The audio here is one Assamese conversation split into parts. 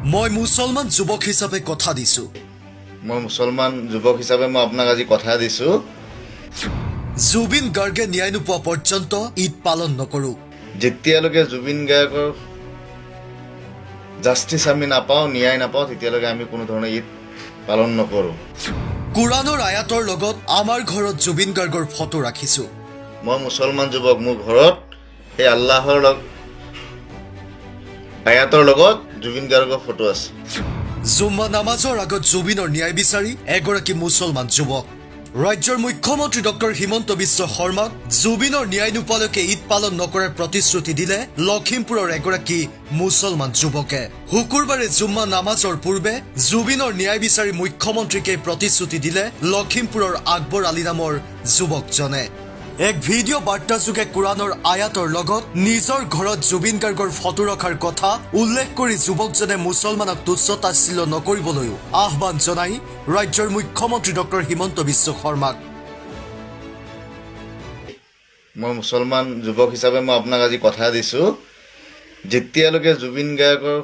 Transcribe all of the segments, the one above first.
মই মুছলমান যুৱক হিচাপে কথা দিছো। মই মুছলমান যুৱক হিচাপে মই আপোনাক আজি কথা দিছো, জুবিন গাৰ্গে ন্যায় নোপোৱা পৰ্যন্ত ঈদ পালন নকৰো। যেতিয়ালৈকে জুবিন গাৰ্গৰ জাষ্টিচ আমি নাপাওঁ, ন্যায় নাপাওঁ, তেতিয়ালৈকে আমি কোনো ধৰণৰ ঈদ পালন নকৰো। কোৰাণৰ আয়াতৰ লগত আমাৰ ঘৰত জুবিন গাৰ্গৰ ফটো ৰাখিছো। মই মুছলমান যুৱক, মোৰ ঘৰত সেই আল্লাহৰ আয়াতৰ লগত জুবিন গাৰ্গৰ ফটো আছে। জুম্মা নামাজৰ আগত জুবিনৰ ন্যায় বিচাৰি এগৰাকী মুছলমান যুৱক। ৰাজ্যৰ মুখ্যমন্ত্ৰী ডক্টৰ হিমন্ত বিশ্ব শৰ্মাক জুবিনৰ ন্যায় নোপোৱালৈকে ঈদ পালন নকৰাৰ প্ৰতিশ্ৰুতি দিলে লখিমপুৰৰ এগৰাকী মুছলমান যুৱকে। শুকুৰবাৰে জুম্মা নামাজৰ পূৰ্বে জুবিনৰ ন্যায় বিচাৰি মুখ্যমন্ত্ৰীক এই প্ৰতিশ্ৰুতি দিলে লখিমপুৰৰ আকবৰ আলী নামৰ যুৱকজনে। এক ভিডিঅ' বাৰ্তাযোগে কোৰাণৰ আয়াতৰ লগত নিজৰ ঘৰত জুবিন গাৰ্গৰ ফটো ৰখাৰ কথা উল্লেখ কৰি যুৱকজনে মুছলমানক তুচ্ছ তাচ্ছিল্য নকৰিবলৈও আহ্বান জনাই ৰাজ্যৰ মুখ্যমন্ত্ৰী ডক্টৰ হিমন্ত বিশ্ব শৰ্মাক। মই মুছলমান যুৱক হিচাপে মই আপোনাক আজি কথা দিছো, যেতিয়ালৈকে জুবিন গাৰ্গৰ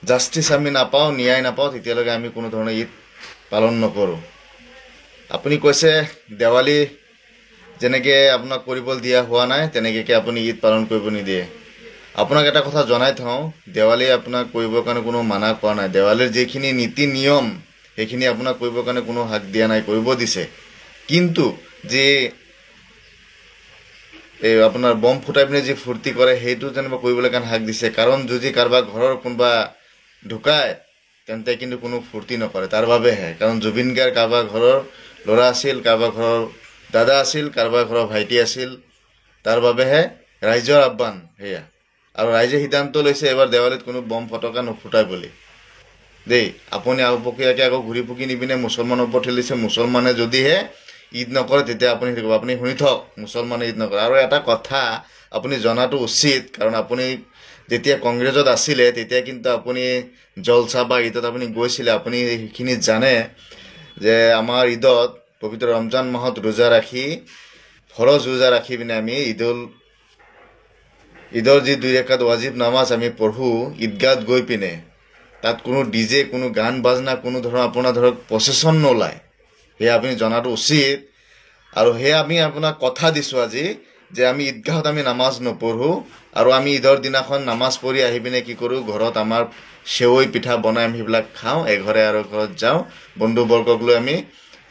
জাষ্টিচ আমি নাপাওঁ, ন্যায় নাপাওঁ, তেতিয়ালৈকে আমি কোনো ধৰণৰ ঈদ পালন নকৰোঁ। আপুনি কৈছে দেৱালী যেনেকৈ আপোনাক কৰিব দিয়া হোৱা নাই, তেনেকৈ আপুনি ঈদ পালন কৰিব নিদিয়ে। আপোনাক এটা কথা জনাই থওঁ, দেৱালী আপোনাক কৰিবৰ কাৰণে কোনো মানা কৰা নাই। দেৱালীৰ যিখিনি নীতি নিয়ম সেইখিনি আপোনাক কৰিবৰ কাৰণে কোনো হাক দিয়া নাই, কৰিব দিছে। কিন্তু যি এই আপোনাৰ বম ফুটাই পিনে যি ফূৰ্তি কৰে, সেইটো যেনিবা কৰিবলৈ কাৰণে হাক দিছে। কাৰণ যদি কাৰোবাৰ ঘৰৰ কোনোবা ঢুকায়, তেন্তে কিন্তু কোনো ফূৰ্তি নকৰে, তাৰ বাবেহে। কাৰণ জুবিন গাৰ্গ কাৰোবাৰ ঘৰৰ ল'ৰা আছিল, কাৰোবাৰ ঘৰৰ দাদা আছিল, কাৰোবাৰ ঘৰৰ ভাইটি আছিল, তাৰ বাবেহে ৰাইজৰ আহ্বান সেয়া। আৰু ৰাইজে সিদ্ধান্ত লৈছে এবাৰ দেৱালীত কোনো বম ফটকা নুফুটাই বুলি। দেই, আপুনি আওপকীয়াকৈ আকৌ ঘূৰি পকি নিপিনে মুছলমানৰ ওপৰত ঠেলিছে। মুছলমানে যদিহে ঈদ নকৰে তেতিয়া আপুনি ক'ব, আপুনি শুনি থওক, মুছলমানে ঈদ নকৰে। আৰু এটা কথা আপুনি জনাটো উচিত, কাৰণ আপুনি যেতিয়া কংগ্ৰেছত আছিলে তেতিয়া কিন্তু আপুনি জলচা বা ঈদত আপুনি গৈছিলে, আপুনি সেইখিনি জানে যে আমাৰ ঈদত পবিত্ৰ ৰমজান মাহত ৰোজা ৰাখি, ফৰজ ৰোজা ৰাখি পিনে আমি ঈদৰ যি দুই ৰেখাত ৱাজিব নামাজ আমি পঢ়োঁ ঈদগাহত গৈ পিনে, তাত কোনো ডিজে, কোনো গান বাজনা, কোনো ধৰণৰ আপোনাৰ ধৰক প্ৰচেছন নোলায়। সেয়া আপুনি জনাটো উচিত। আৰু সেয়া আমি আপোনাক কথা দিছোঁ আজি যে আমি ঈদগাহত আমি নামাজ নপঢ়োঁ, আৰু আমি ঈদৰ দিনাখন নামাজ পঢ়ি আহি পিনে কি কৰোঁ, ঘৰত আমাৰ চেৱৈ পিঠা বনাই আমি সেইবিলাক খাওঁ, এঘৰে আৰু ঘৰত যাওঁ, বন্ধুবৰ্গক লৈ আমি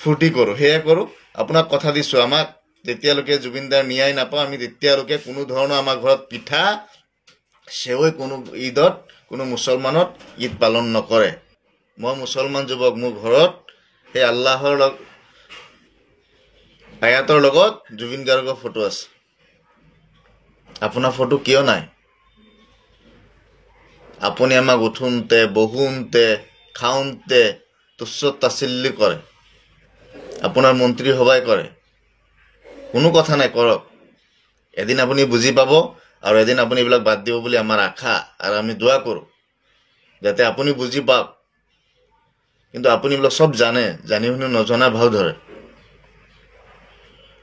ফূৰ্তি কৰোঁ, সেয়া কৰোঁ। আপোনাক কথা দিছোঁ, আমাক যেতিয়ালৈকে জুবিনদাৰ ন্যায় নাপাওঁ আমি তেতিয়ালৈকে কোনো ধৰণৰ আমাৰ ঘৰত পিঠা চেৱৈ কোনো ঈদত কোনো মুছলমানত ঈদ পালন নকৰে। মই মুছলমান যুৱক, মোৰ ঘৰত সেই আল্লাহৰ আয়াতৰ লগত জুবিন গাৰ্গৰ ফটো আছে। আপোনাৰ ফটো কিয় নাই? আপুনি আমাক উঠোঁতে বহোঁতে খাওঁতে তুচ্ছ তাচ্ছিল্য কৰে, আপোনাৰ মন্ত্ৰী সভাই কৰে। কোনো কথা নাই, কৰক। এদিন আপুনি বুজি পাব আৰু এদিন আপুনি এইবিলাক বাদ দিব বুলি আমাৰ আশা, আৰু আমি দোৱা কৰোঁ যাতে আপুনি বুজি পাওক। কিন্তু আপুনি এইবিলাক চব জানে, জানি শুনি নজনা ভাও ধৰে।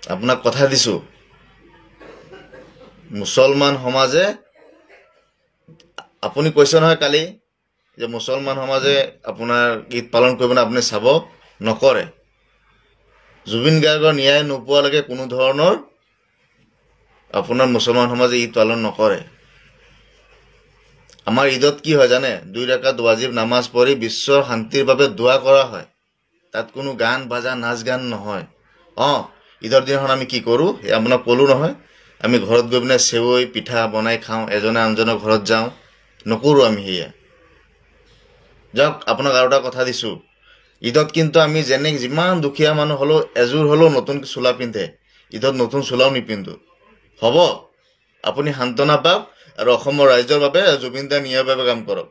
আপোনাক কথা দিছোঁ, মুছলমান সমাজে, আপুনি কৈছে নহয় কালি যে মুছলমান সমাজে আপোনাৰ ঈদ পালন কৰিব নে, আপুনি চাব নকৰে। জুবিন গাৰ্গৰ ন্যায় নোপোৱালৈকে কোনো ধৰণৰ আপোনাৰ মুছলমান সমাজে ঈদ পালন নকৰে। আমাৰ ঈদত কি হয় জানে? দুই ৰাকাত ৱাজিব নামাজ পঢ়ি বিশ্বৰ শান্তিৰ বাবে দোৱা কৰা হয়। তাত কোনো গান বাজা নাচ গান নহয়। ঈদৰ দিনাখন আমি কি কৰোঁ সেই আপোনাক ক'লোঁ নহয়, আমি ঘৰত গৈ পিনে চেৱৈ পিঠা বনাই খাওঁ, এজনে আনজনৰ ঘৰত যাওঁ, নকৰোঁ আমি সেয়া। যাওক, আপোনাক আৰু এটা কথা দিছোঁ, ঈদত কিন্তু আমি যেনে যিমান দুখীয়া মানুহ হ'লেও এযোৰ হ'লেও নতুন চোলা পিন্ধে, ঈদত নতুন চোলাও নিপিন্ধো। হ'ব, আপুনি সান্তনা পাওক আৰু অসমৰ ৰাইজৰ বাবে জুবিন দাৰ ন্যায়ৰ বাবে কাম কৰক।